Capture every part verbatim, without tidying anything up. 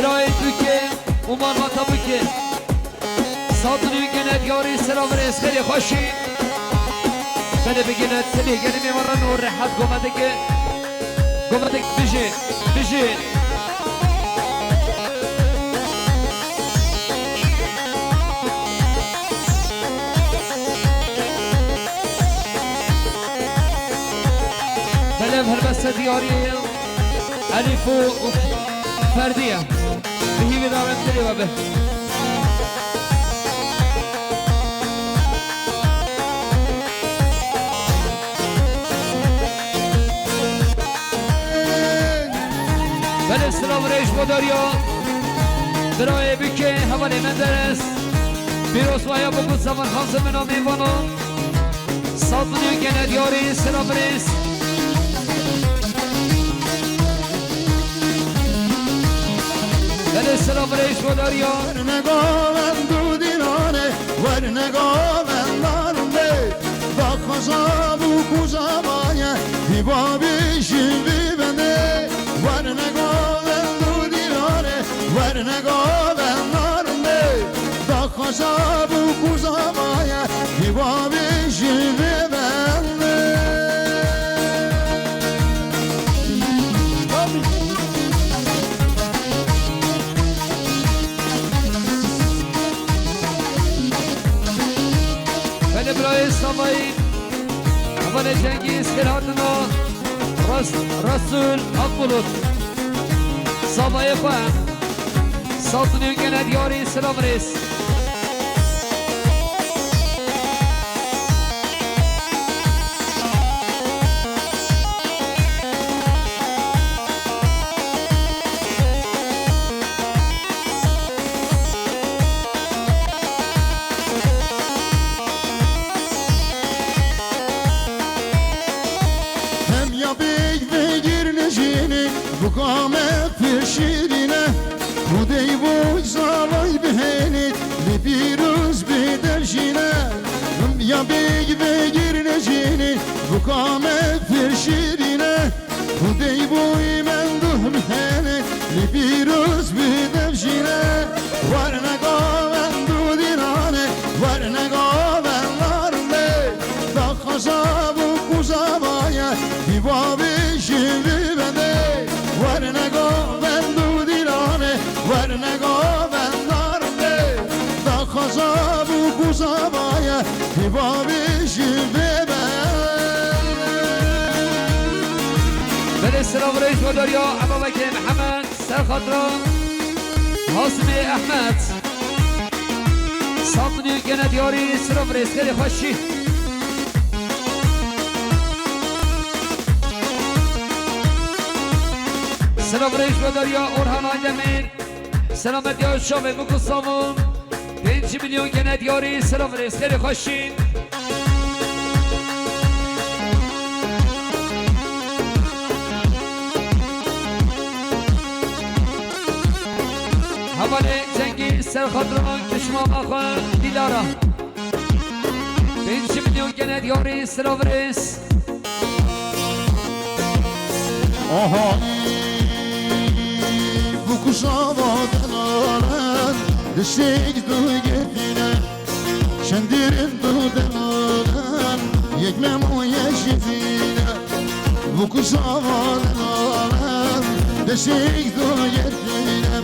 Birayê Dûkê û malbata Bûkê. Sat û nîv gene diyarî, silav rêz, xêrê xweşî. Belê bigine tilê gelê mêvanan û rehet gometek, gometek bijî, bijî. Belê ev helbeste diyarî ye. Elîf û Ferdî ye. Bi hîvê darin dilê we be. Belê silav rêj bo dariya. Birayê Bûkê, hevalê Menderes. Pîrozbaya Bûkû Savan Hazim min a mêvanan. Sat û nîv gene diyarî, silav rêz. Belê silav rêj bo dariya. Werne govend û dîlane, werne govend larme. Daxwaza bû ku zavaye, hîva bî jî vî bende. Werne govend û dîlane, werne govend larme. Daxwaza bû ku zavaye, hîva bî jî vê bende. Belê birayê Savayî, hevalê Cengîz, xêr hatina Res-, Resûl Akbulut. Savayê xwe. Sat û nîv gene diyarî, silav rêz. Hem ya bêj vegir nejînê, bûka me pir şîrîn e. Xwedê wî zavay bihêlî, lê pîroz bê dev jîn e. Him ya bêj vegir nejînê, bûka me pir şîrîn e. Xwedê wî mendû bihêlî, lê pîroz bê dev jîn e. Werne govend û dîlane, werne govend larme. Daxwaza bû ku zavaye, hîva bî jî vî bende. Werne govend û dîlane, werne govend larme. Daxwaza bû ku zavaye, hîva bî jî vî bende. Belê silav rêj bo dariya, Ema Bekê Mihemed. Ser xatira Hasimê Ehmed. Sat û nîv gene diyarî, silav rêz, xêrê xweşî. Silav rêj bo dariya Orhan Aydemir. Selametiya çavê Bûkû Savan. Pênc milyon gene diyarî, silav rêz, xêrê xweşî. Hevalê Cengîz, ser xatira kişma xwe Dîlara. Pênc milyon gene diyarî, silav rêz. Aha. Bûkû Savan delalen, diştêk du gefîne. Şendirin du delalen, yek mem û yek jizîne. Bûkû Savan delalen, diştêk du gefîne.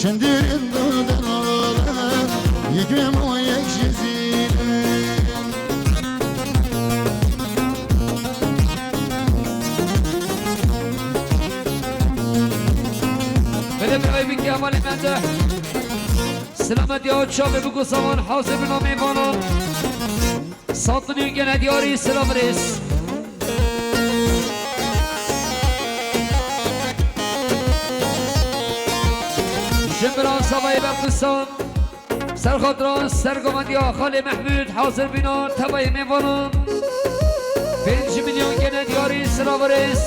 Şendirin du delalen, yek mem û yek jizîne. Belê birayê Bûkê, hevalê Mende. Selametiya çavê Bûkû Savan, hazir bin a mêvanan. Sat û nîv gene diyarî, silav rêz. Ji bira Savayê Berxistan. Ser xatira sergovendiya Xalê Mehmûd, hazir bîna tevayê mêvanan. Pênc milyon gene diyarî, silav rêz.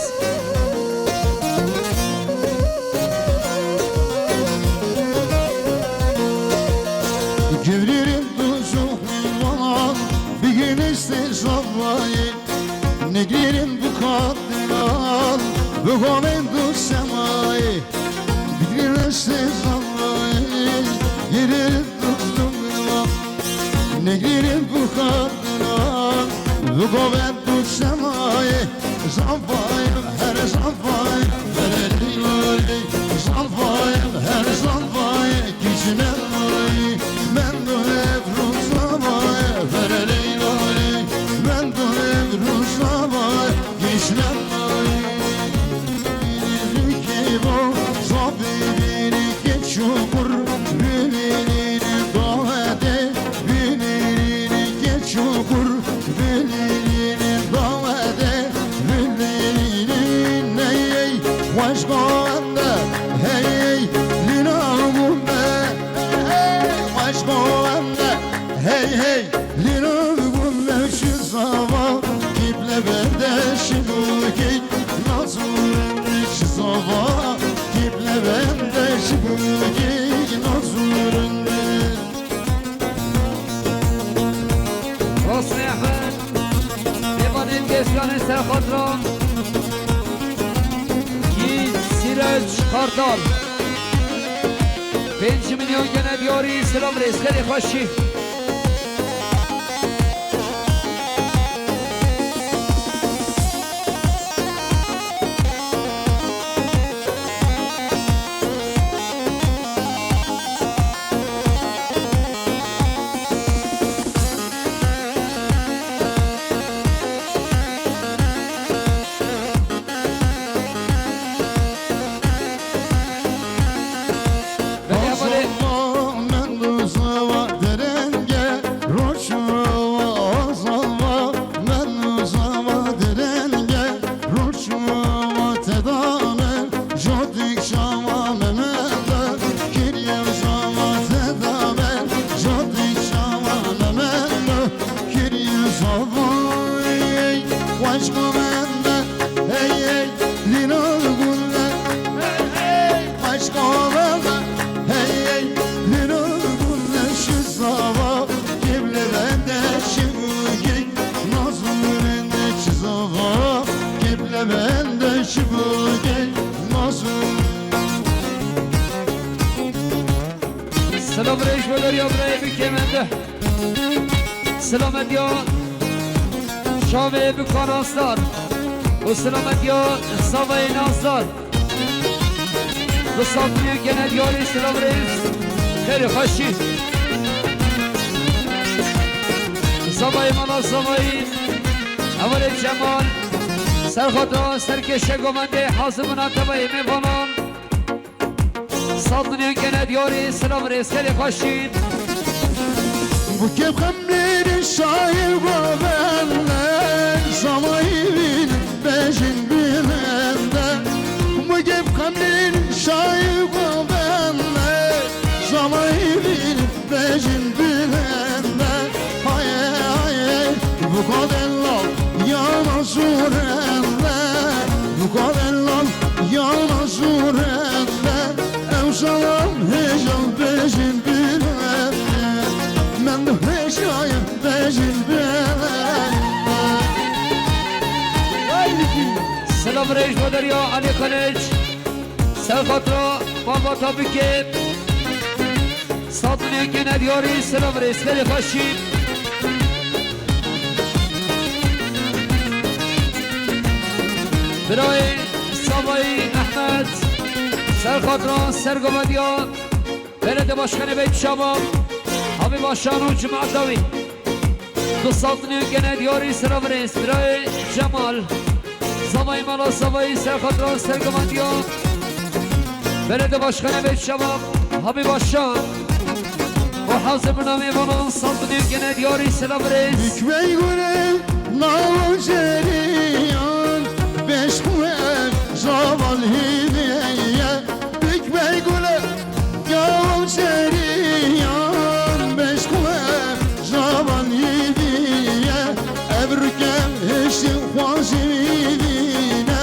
Gevlîrin du zû mêvanan, bigin este zavayê. Negîrin bu kadar, bu goven du semayê. Bigin este Aşko ende hey hey lina gumbe hey aşko ende hey hey lina gumbe şu zava kiple bende şibukey nazurende şu zava kiple bende şibukey nazurende. Rosnê Ehmed. Mêvanên gêştiyanê ser xatira Yiğit Sirac Kartal. Pênc milyon gene diyarî silav rêz xêrê xweşî. Belê hevalê. Azava, men duzava, derenge, roşava, azava, men duzava, derenge, roşava, tedane, jotik şava, memele, kirye şava, tedane, jotik şava, memele, kirye şava, ey, aşko ende, hey, hey, lina gule, hey, hey. Aşk olana hey hey lira gule şu zava kible bende şivgey nazurende şu zava kible bende şivgey nazur. Silav rêj bo derya birayê bikê me de. Silametiya çavê Buka Nasdar û silametiya zavayê Nasdar. Bi safiyê gene diyarî silav rêz xêrê xweşî. Zavayê mala zavayî, hevalê Cemal, serxata serkêşe govendê hazir bûna tevayê mêvanan. Safiyê gene diyarî silav rêz xêrê xweşî. Bu kevxemlî şahî govende, zavayî bîn bejin bilende. Mugib qemlîn şayî govende, zamayî bîn bejin bilende. Haye haye, bu kadella yana zurende, bu kadella yana zurende. Ew salam hêja bejin bilende, men hêjayim. Silav rêj bo derya Alî Qiliç. Ser xatira malbata bikê. Sat milyon gene diyarî silav rêz xêrê xweşî. Birayê Savayî Ehmed. Ser xatira sergovediya. Belediye Başkanı Beyt Şabab, Habib Aşan û cemaeta wî. Du sed milyon gene diyarî silav rêz birayê Cemal. Zavayî mala zavayî serxatran sergivandiya. Belediye Başkanı Beyt Şabab, Habib Aşan. Û hazir bûna mêvanan sed milyon gene diyarî silav rêz. Bikvey gure nav ceriyan, beş xwe zaval hîviye. Bik bey gule, ya ceriyan, beş xwe zavan yiviye. Evruke hiştin xwazîvine,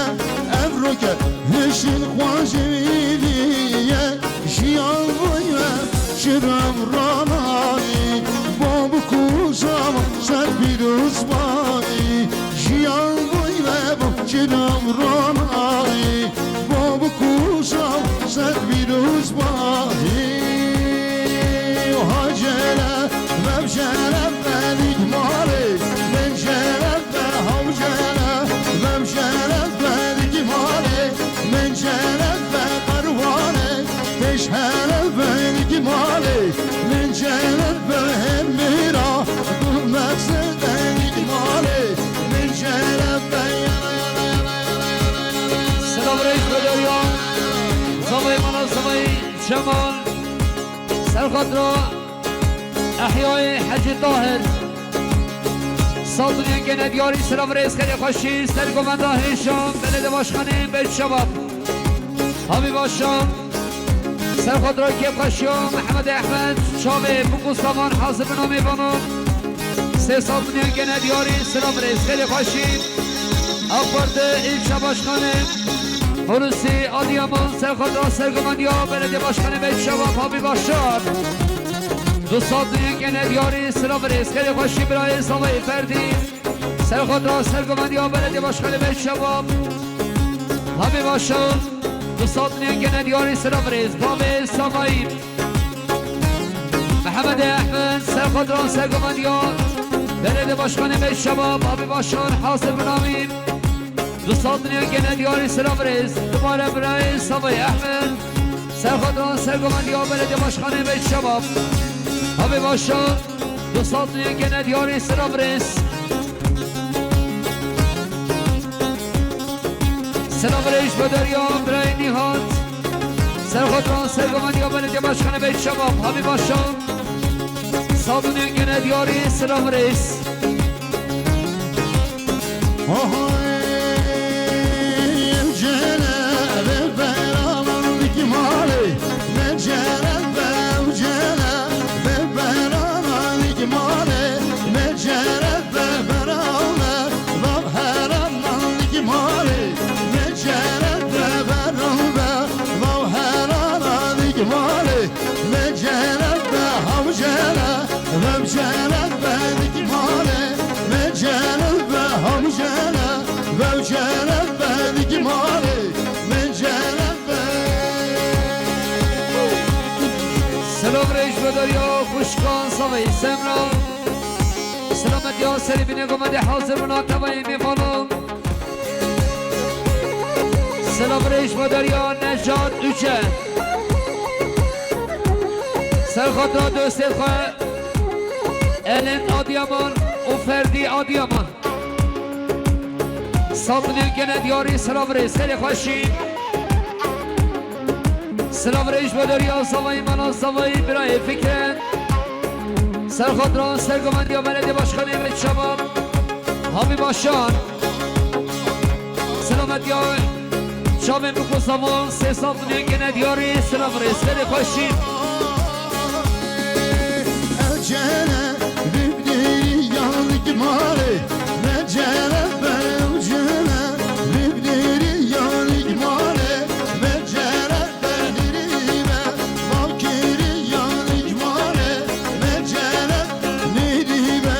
evruke hiştin xwazîviye. Jiyan boye çirem ranayî, bo bikû zavan ser pîroz bayî. Jiyan boye bo çirem ranayî. Bo bikûşa ser pîroz bahî. Hacele vevşere vedik malê, mencere ve havşere vevşere vedik malê, mencere ve pervane, peşhere vedik malê, mencere ve hemira, bu mevze vedik malê, mencere ve yana yana yana. Silav rêz be derya. Zavayê mala zavayê Cemal. Serxatira Ehyayê Hecî Tahir. Sed milyon gene diyarî silav rêz xêrê xweşî ser govenda hêşan belediye başkanê Beyt Şebab. Paşa, Serxotra Kêfxweşiya Mihemed Ehmed, çavê Bûk û Savan hazir bi namê vano. Sê sed milyon gene diyarî, silav rêz, xêrê xweşî. AK Parti ilçe başkanı Hulusi Adıyaman, Serxotra sergovendiya belediye başkanı Bey Şevap abi Başar. Du sed milyon gene diyarî, silav rêz, xêrê xweşî, birayê Savayê Ferdî. Serxotra sergovendiya belediye başkanı Bey Şevap. Habî Başar, du sed milyon gene diyarî, silav rêz, bavê Savayî. Mihemed Ehmed, Serxotra sergovendiya belediye başkanı Bey Şevap, Habî Başar, hazir bi namî. Du sed milyon gene diyarî, silav rêz, dubare birayê Savayê Ehmed. Serxotra sergovendiya belediye başkanı Bey Şevap, Habî Başar. Du sed milyon gene diyarî, silav rêz. Silav rêz ji bo derya birayê Nîhat. Serxotra sergovendiya belediye başkanı Bey Şevap, Habî Başar. Sed milyon gene diyarî, silav rêz. Oho, ew cele ve beraman dik malê, me cele be ew cele ve beraman dik malê, me cele be beraman, vav heraman dik malê, me cele be beraman, vav heraman dik malê, me cele be hav cele. Vevcere bedik male, mecere ve hamcere, vevcere bedik male, mecere ve. Selam reis ve derya kuşkan savayı Semra. Selamet ya serî binê gomedê hazir bûna tevayê mêvanan. Selam reis ve derya Necat Üçe. Serxatra dostê xwe Elend Adıyaman û Ferdî Adıyaman. Sed milyon gene diyarî silav rê serê xweşî. Silav rê ji bo derya zavayî mala zavayî birayê Fikret. Serxatra sergovendiya belediye başkanê ve çavan Habî Başar. Selamet ya çavên biko zaman sê sed milyon gene diyarî silav rê serê xweşî. Ecele bibdiri yanık mare, mecele bevcele bibdiri yanık mare, mecele bediri be, mavkiri yanık mare, mecele niri be,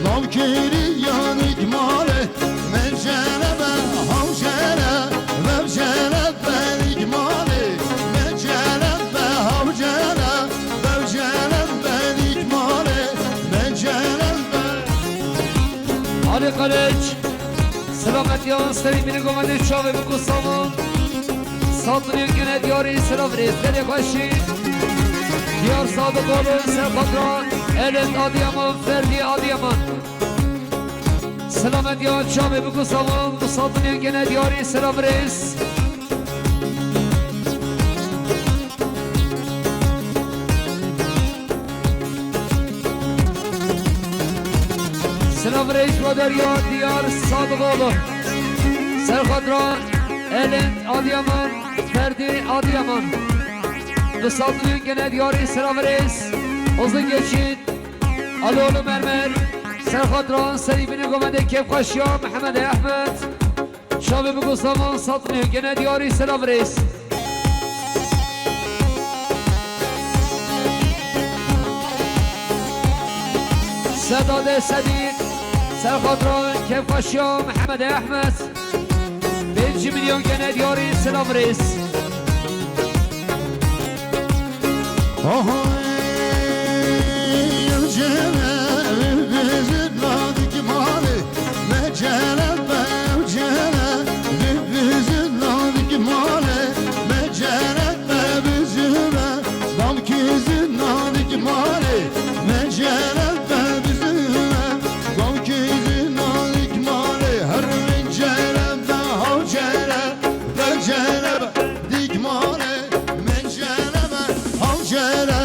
mavkiri yanık mare. Mecele be, havcele, vevcele benik male. Mecele be, havcele, vevcele benik male. Mecele be. Ali Kılıç, selamet ya, seri bini gomeni çavi bu kusamı. Satırı güne diyarı sıra vrezleri başı. Diyar Sadık oğlu, Serpatra, Elend Adıyaman, Ferdi Adıyaman. Selamet ya çavê biko savan, bi sed milyon gene diyarî silav rêz. Silav rêz bo derya diyar Sadık oğlu. Serxatra Elend Adıyaman, Ferdi Adıyaman. Bi sed milyon gene diyarî silav rêz. Hızlı geçin. Alo, alo, mermer. Serxatra serî binê gomedê kêfxweşiya Mihemed Ehmed. Çavê biko savan sed milyon gene diyarî silav rêz. Seda de sedî. Serxatra kêfxweşiya Mihemed Ehmed. Pêncî milyon gene diyarî silav rêz. Oho, ey, cere, bizim nadik male, mecere, bev, cere, bizim nadik male, mecere, be, bizim, bamkizin nadik male, mecere, be, bizim, bamkizin nadik male, her mecere, be, havcere, Vevcere be, dikmale, mecere be, havcere,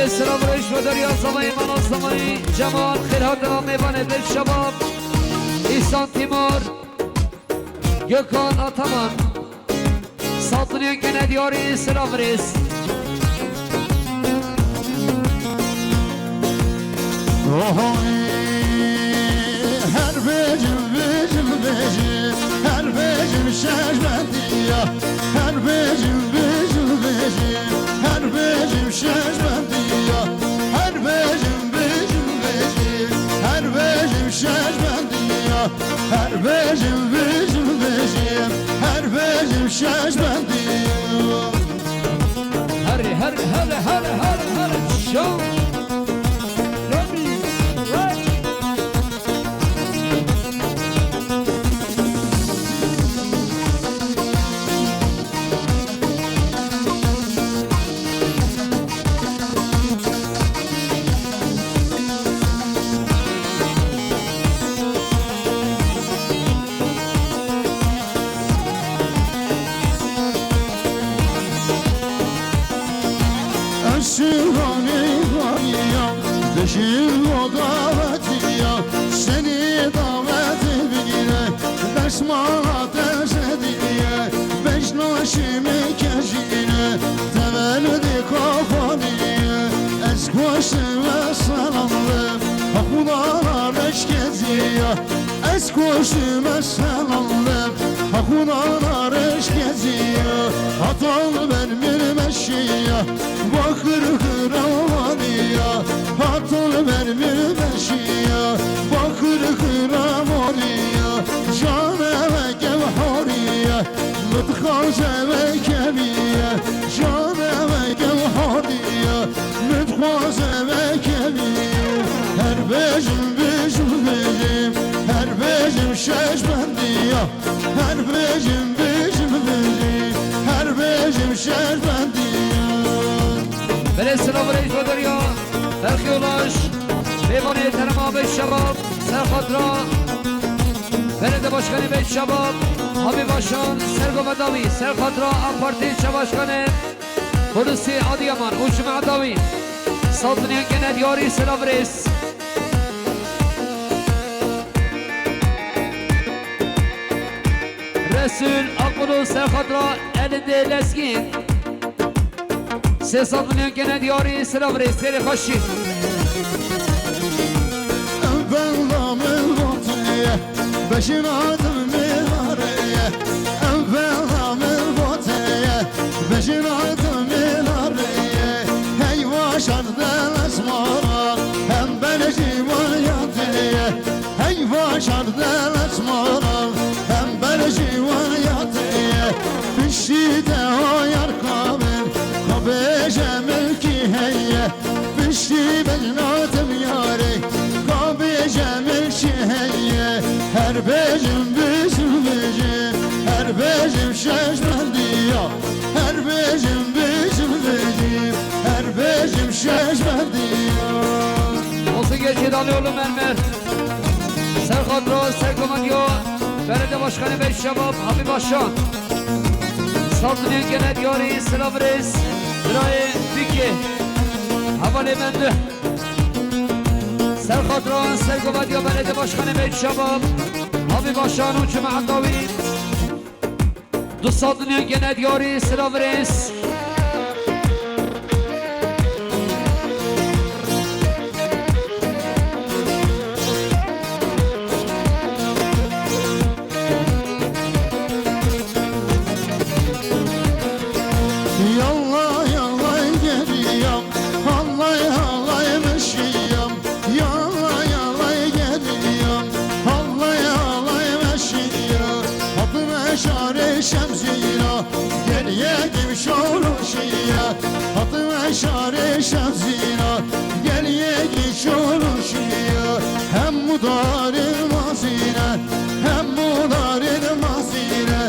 Selam reş ve derya zamayı, mana zamayı, Cemal, Ferhat, Devam, Evan, Edil, Şebap, İhsan, Timur, Gökhan, Ataman, Satınyan gene diyarı selam reis. Oho, her bêjim, bêjim, bêjim, her bêjim şeş bendiya. Her bêjim, bêjim, bêjim, her bêjim şeş bendiya. Her bêjim, bêjim, bêjim, her bêjim şeş bendiya. Her bêjim, bêjim, bêjim, her bêjim şeş bendiya. Herê, herê, herê, herê, herê, herê, şew. Lobby, right. Ez şivanê vaniyam, beşim o davetiya, senî davetê bigire, beş mala te jediye, beş naşî me kejine, teveludê kafaniye, ez koşime selamlim, ha Xuda la reşketiya. Ez koşime selamlim, ha Xuda la reşketiya. Hatal ben bir meşiya, bakır kıravaniya. Hatal ben bir meşiya, bakır kıravaniya. Caneve gevhariye, mıtxaze ve kemiye. Caneve gevhariye, mıtxaze ve kemiye. Her bêjim, bêjim, bêjim, her bêjim şeş bendiya. Her bêjim, bêjim, bêjim, her bêjim şeş bendiya. Belê silav reis ve derya, Berxi Ulaş, mêvanê terema beş şebab, ser xatira belediye başkanı beş şebab, Habib Başan, ser gova dawî, ser xatira AK Parti çevaşkanı, polisi Adiyaman û cemaet dawî, Saltiniyan gene diyarî silav reis. Resul Akulu ser xatira elinde Lezgîn. Sê sed milyon gene diyarî silav rê sêrê xweşî. Em bela min voteye, beşin adim mêlareye. Em bela min voteye, beşin adim mêlareye. Hey vaşan delesmara, hem belejî wayateye. Hey vaşar delesmara, hem berjî wayateye. Piştî te ayar kabin, kabêje milkî heye. Piştî bejnatim yarê, kabêje milkî heye. Her bêjim bêjim bêjim, her bêjim şeş bendiya. Her bêjim bêjim bêjim, her bêjim şeş bendiya. Olsun geçi dalı oğlum mermer. Ser xatira, ser komediya, belediye başkanı Bey Şebab, Habib Başan. Saltınê gene diyarî, silav rêz, birayê Bîkê, hevalê mendû. Ser xatira, ser komediya, belediye başkanı Bey Şebab, Habib Başan û cemaet dawî. Du sed milyon gene diyarî, silav rêz. Yallah, yallah, geliyorum. Hallay, hallay, meşiyorum. Yalay yalay geliyorum, hallay hallay meşiya. Hatime şarê şemzîna, geriye kim şoruşiya. Hatime şarê şemzîna, geriye kim şoruşiya. Hem mudarê mazîne, hem mudarê mazîne.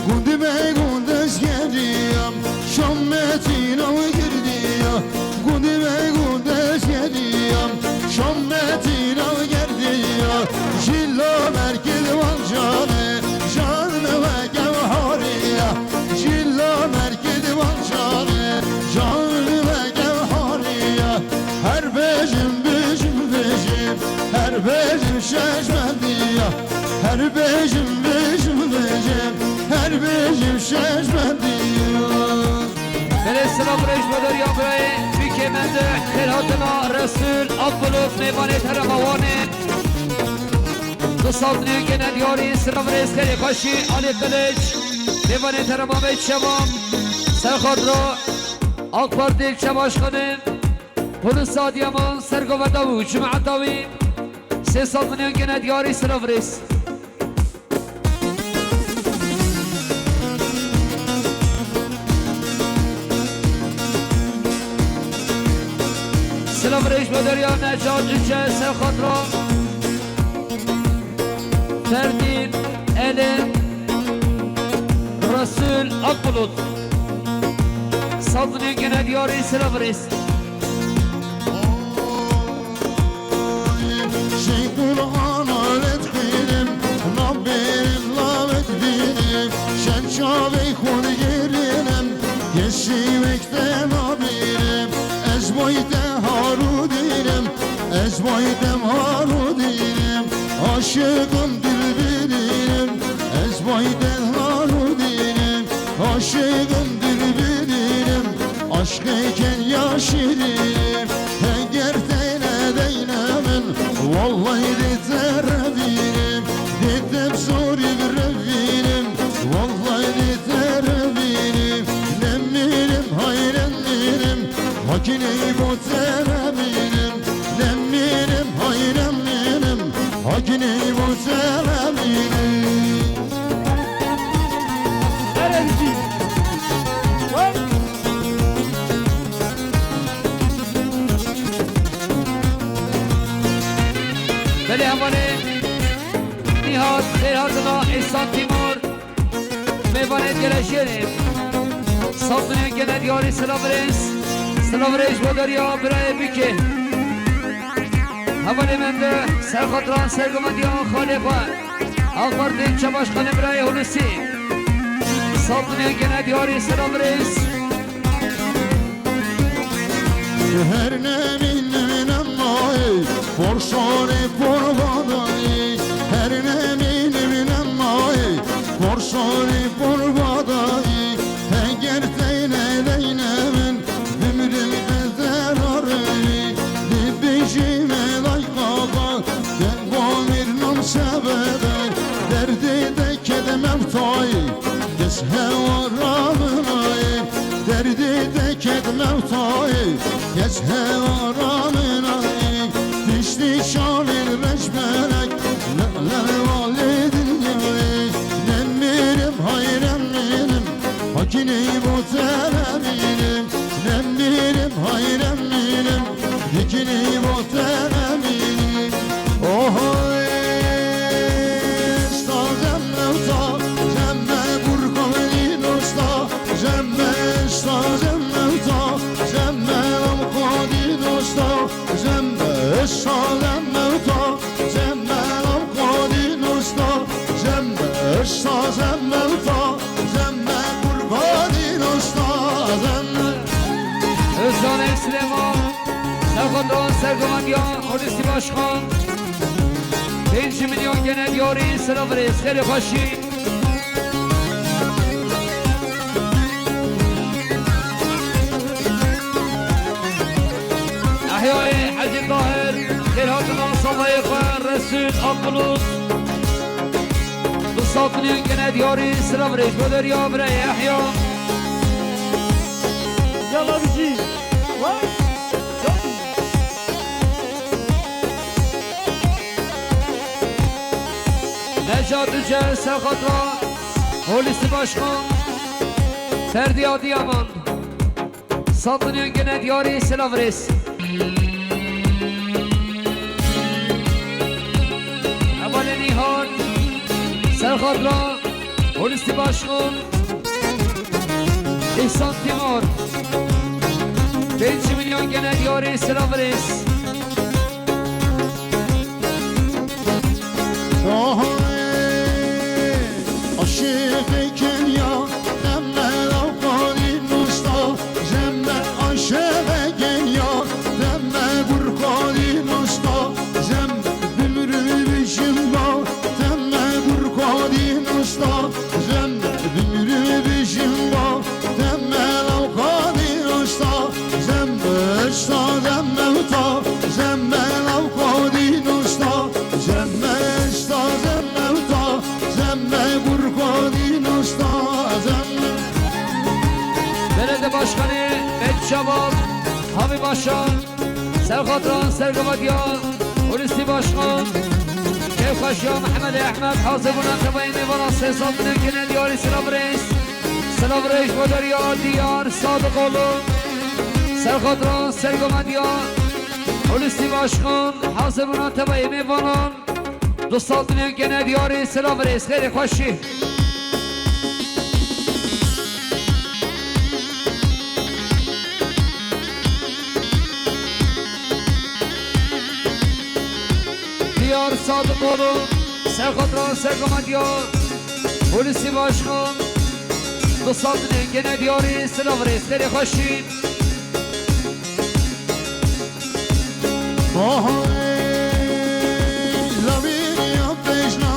Gundime gundes geliyorum, şom metîna girdiya. Gundî ve gundez geliya, şom metîna girdiya. Jilla merkez wan canê, can ve gevhariya. Jilla merkez wan canê, can ve gevhariya. Her bêjim, bêjim, bêjim, her bêjim şeş bendî yo. Belê silav rêj bo deriya birayê, bîkê mende, xêr hatina Resul Akbulut, mêvanê terema Wanê. Du sal nêkene diyarî, silav rêz xêrê xweşî, Alî Qiliç, mêvanê terema me çevan, ser xatira AK Partî çebaşxanê, Polis Adiyaman, Sergoveda û cemaeta wî, sê sal nêkene diyarî, silav rêz. Silav rêj bo deriya Necat Uçe, ser xatira Ferdîn, Elê, Resul Akbulut. Sal nêkene diyarî, silav rêz. Şey Qur'an alet xwînim, nabêrim lavet bînim, şen çavê xwe digêrînim, kesî wek te nabînim, ez boy te harûdînim, ez boy te harûdînim, aşiqim dilbirînim, ez boy te harûdînim, aşiqim dilbirînim, aşqê kenya şirînim, heger te nedeyne min, wallahî dê te revînim, dê te bi zorî birevînim, wallahî dê te revînim, nemînim, hay nemînim, hakinê bo te nemînim, nemînim, hay nemînim, hakinê bo te nemînim. Erencî. Belê hevalê Nîhat, xêr hatina Îhsan Tîmur, mêvanê gelejêrê. Sal nêkene diyarî, silav rêz, silav rêj bo deriya birayê bîkê. Hevalê mende, ser xatira Sergovendiya xalê xwe. AK Partî çebaşxanê birayê Hulusî. Sal nêkene diyarî, silav rêz. Her nemîn nemîn emayê, porşorê porbadayê. Her nemîn nemîn emayê, porşorê porbadayê. Heger teyne deyne min, bimrim bi zerarê. Dibêjî me lay qaba, te bo mir nam sebebe. Derdê te ked mewtayê, kes hewara min ayê. Derdê te ked mewtayê, kes hewara min ayê. Piştî şalên reşberek, le'le walê dinyayê. Nemînim, hay nemînim, hakinê bo te nemînim. Nemînim, hay nemînim, dikinî bo te nemînim. Ohoy, esta zemmewta, zemme gurkavlî dosta, zemme esta zemmewta, zemme lamkodî dosta, zemme esta zemmewta, zemme lamkodî dosta, zemme esta zemmewta, zemme qurbanî dosta, zemme. Özcan Eslema, Serxodan Sergovendiya, Hulusi Başkan, pênc milyon gene diyarî, silav rêz, xêrê xweşî. Ehyayê Hecî Tahir, xêrhatina savayê xwe, Resul Akbulut. Du sal nêkene diyarî, silav rêj bo deriya birayê Ehya. Yala bijî. Vay. Necat Uce, ser xatira Hulusi Başkan, Ferdî Adiyaman. Sal nêkene diyarî, silav rêz. Hevalê Nîhat, ser xatira Hulusi Başkan, Îhsan Tîmur, pênc milyon gene diyarî, silav rêz. Ohoy, aşiqê kenya, deme lavkarî dosta, zemme aşiqê kenya, deme gurkarî dosta, zemme bimrim bijim ba, deme Havî Başar, Serxatran, Sergavadiya, Hulusi Başkan, Kêfxweşiya Mehemedê Ehmed, hazir bûna tebayê mêvanan sê sed milyon gene diyarî silav rêz. Silav rêz bo derya diyar Sadiqoğlu, Serxatran, Sergavadiya, Hulusi Başkan, hazir bûna tebayê mêvanan. Du sed milyon gene diyarî silav rêz, xêrê xweşî. Diyar Sadiqoğlu, Serxatran, Sergavadiya, Hulusi Başkan, du sed milyon gene diyarî silav rêz, xêrê xweşî. Baharê lavîriya pêşna,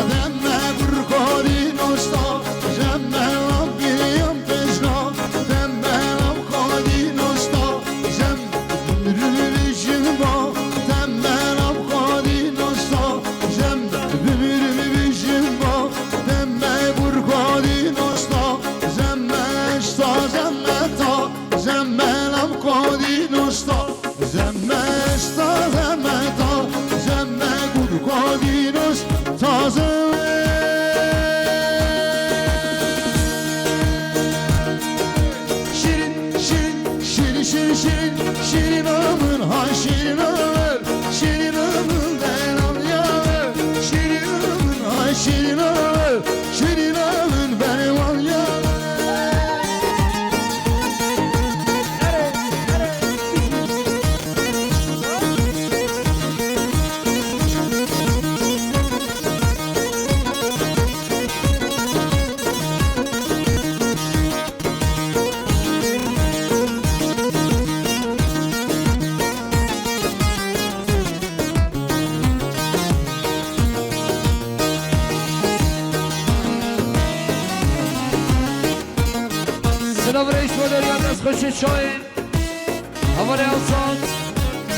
deme burxorî nosta, deme lavîriya pêşna, deme lavxorî nosta, dem bimrû bijim ba, deme lavxorî nosta, dem bimrû bijim ba, deme burxorî nosta, deme esta, deme ta. Zemme lam kodî nosta, zemme esta, zemme ta, zemme gur kodî nosta, zemme. Şirin, şirin, şirin, şirin, şirin, şirin amın ha, şirin amın, şirin amın, deram ya, şirin amın ha, şirin amın. Şirîna min berê wan ya. Silav reis ve derya dest xweşê çayên. Hevalê Hasan.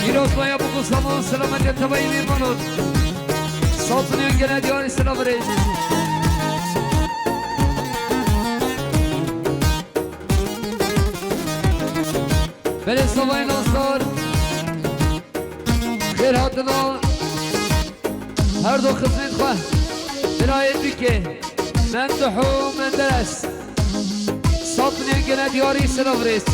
Pîroz baya, bi ku saman selametê tebayî mêvanan. Saziniyan gene diyarî silav reis. Belê Savayê Nasar. Xêr hatina her du xizmên xwe. Birayê Dîkê, Menduh û Menderes. Saziniyan gene diyarî silav rêz.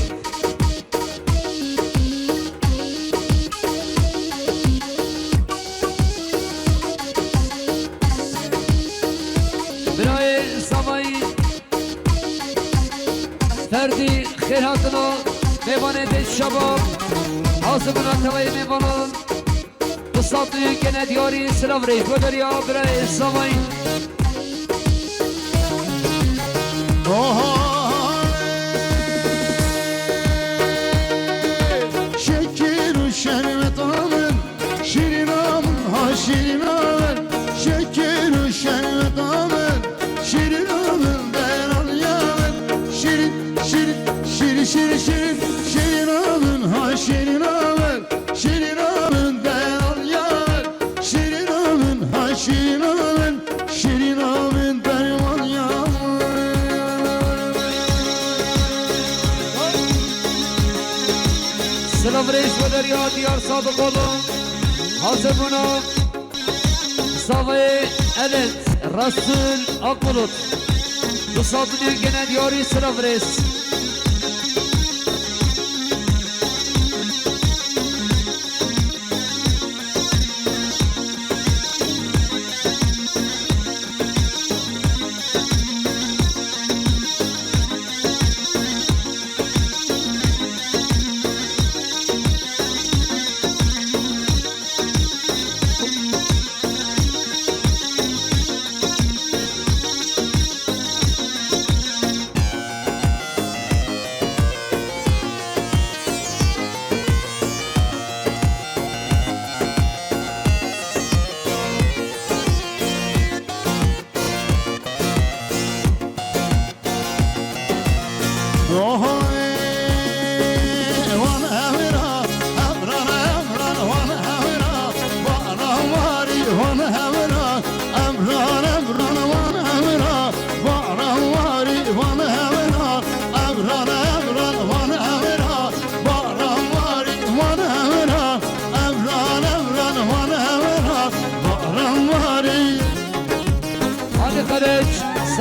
Birayê Savayî. Ferdî xêr hatina mêvanê Dêç Şebab. Hazir bûna tevayê mêvanan. Du sed milyon gene diyarî silav rêz. Bo derya birayê Savayî. Oha! Şekil û şerbeta min. Şirîna min ha şirîna min, şekir û şerbeta min. Şirîna min, deraniya min. Şirin, şirin, şirin, şirin, şirin. Şirîna min ha şirîna min, şirîna min, deraniya min. Şirîna min ha şirîna min. Şirîna min derman ya. Silav reis ve derya diyar Sadık oğlu. Hazır buna. Zavayê Evet Resul Akbulut. Du sed milyon gene diyarî silav reis.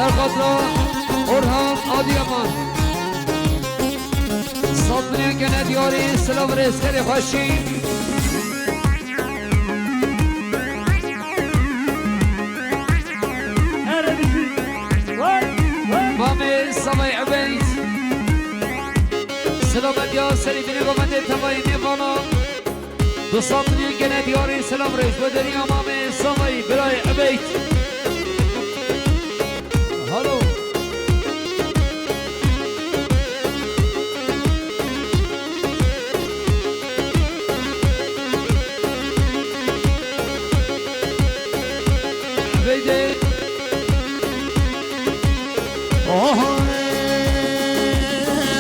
Serxatra Orhan Adıyaman. Sat milyon gene diyarî, silav rêz, kerê xweşî. Mamê Savay Ebeyd. Silav diya serî binê gomendê tevayî nêvana. Du sat milyon gene diyarî, silav rêz, bo derî Mamê Savay, birayê Ebeyd. Halo. Veyde. Oh,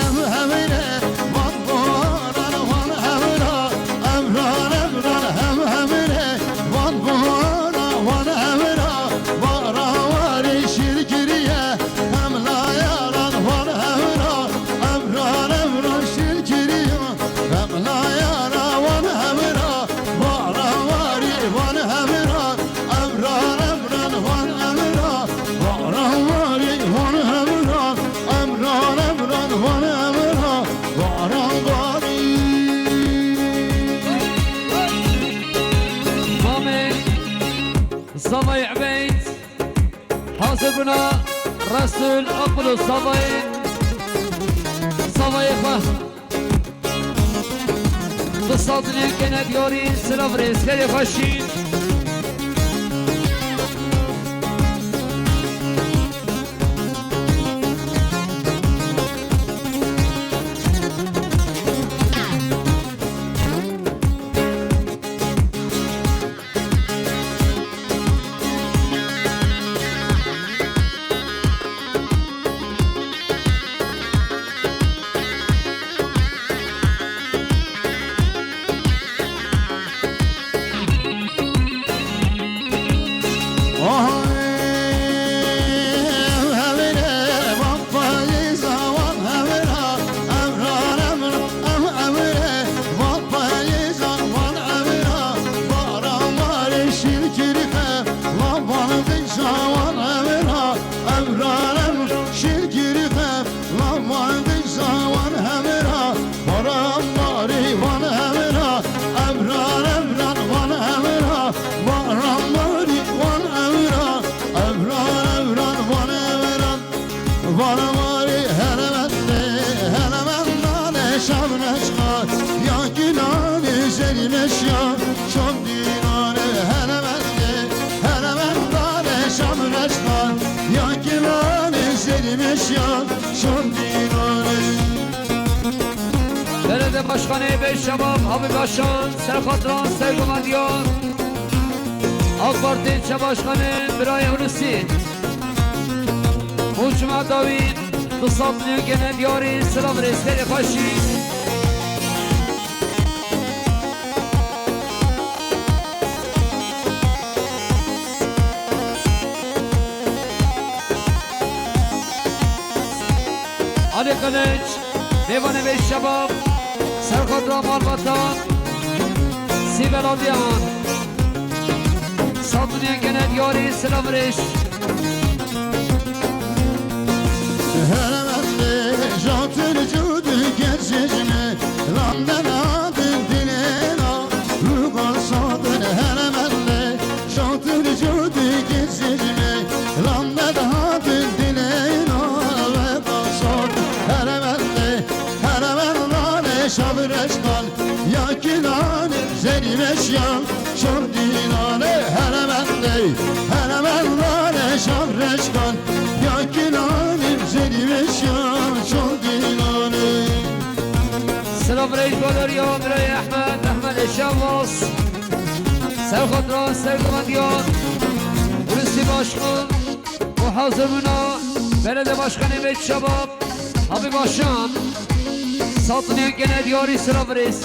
em hemine van boran, van hemra, emran, emran, hem hemine van boran, van hemra, bara warî şîr kiriye, hem la yaran van hemra, emran, emran, şîr kiriye, hem la yara van hemra. Bara warî van hemra, emran emran van hemra. Bara warî van hemra, emran emran van hemra. Bara warî. Mamê Zavay Ebeyd, hazir bûna Resul Akbulu Zavayê, Zavayê xwe. Du sat milyon gene diyarî, silav rêz, kerê xweşî. Emran, emran, şîr girî xem, laman dîsa wan hemra, baran barî wan hemra, emran, emran, wan hemra, baran barî wan hemra, emran, emran, wan hemra, wan barî helemendê, helemendane şam neşqa, ya gîlanê zerî meşya, şam dînane helemendê, helemendane şam neşqa, ya gîlanê zerî meşya, şam dînane. Belediye Başkanı Bey Şebab, Habib Aşan, Serxatran, Sergumandiyan, AK Parti ilçe başkanı Birayê Hulusi. Û cuma dawî du sed milyon gene diyarî, silav rêz, kerê xweşî. Ali Kılıç, Mêvanê Bey Şebab, Serxatran Malbatan, Sîbel Adıyaman. Sat milyon gene diyarî, silav rêz. Helemendê jatır cudu gezicme, lamden adın dilena, rugan sadın helemendê, jatır cudu gezicme, lamden adın dilena, ve kasad helemendê, helemendane şavireşkan, ya kilanê zerî meşya, şam dînane helemendê, helemendane şam reşkan, ya kilanê zerî meşya, şam dînane. Silav rêz bo derî ya Birayê Ehmed, Ehmed Şevaz, Serxatran, Sergumandiyan, Hulusi Başkan, û hazir bûna Belediye Başkanı Bey Şebab, Habib Aşan, sat milyon gene diyarî, silav rêz.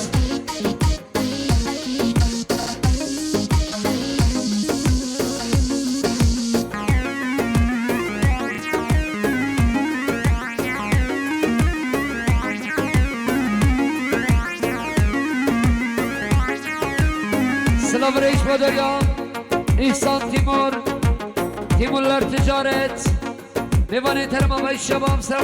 Silav rêz bo derî ya. İhsan Timur, Timurlar Ticaret. Mêvanê terema me şeva em ser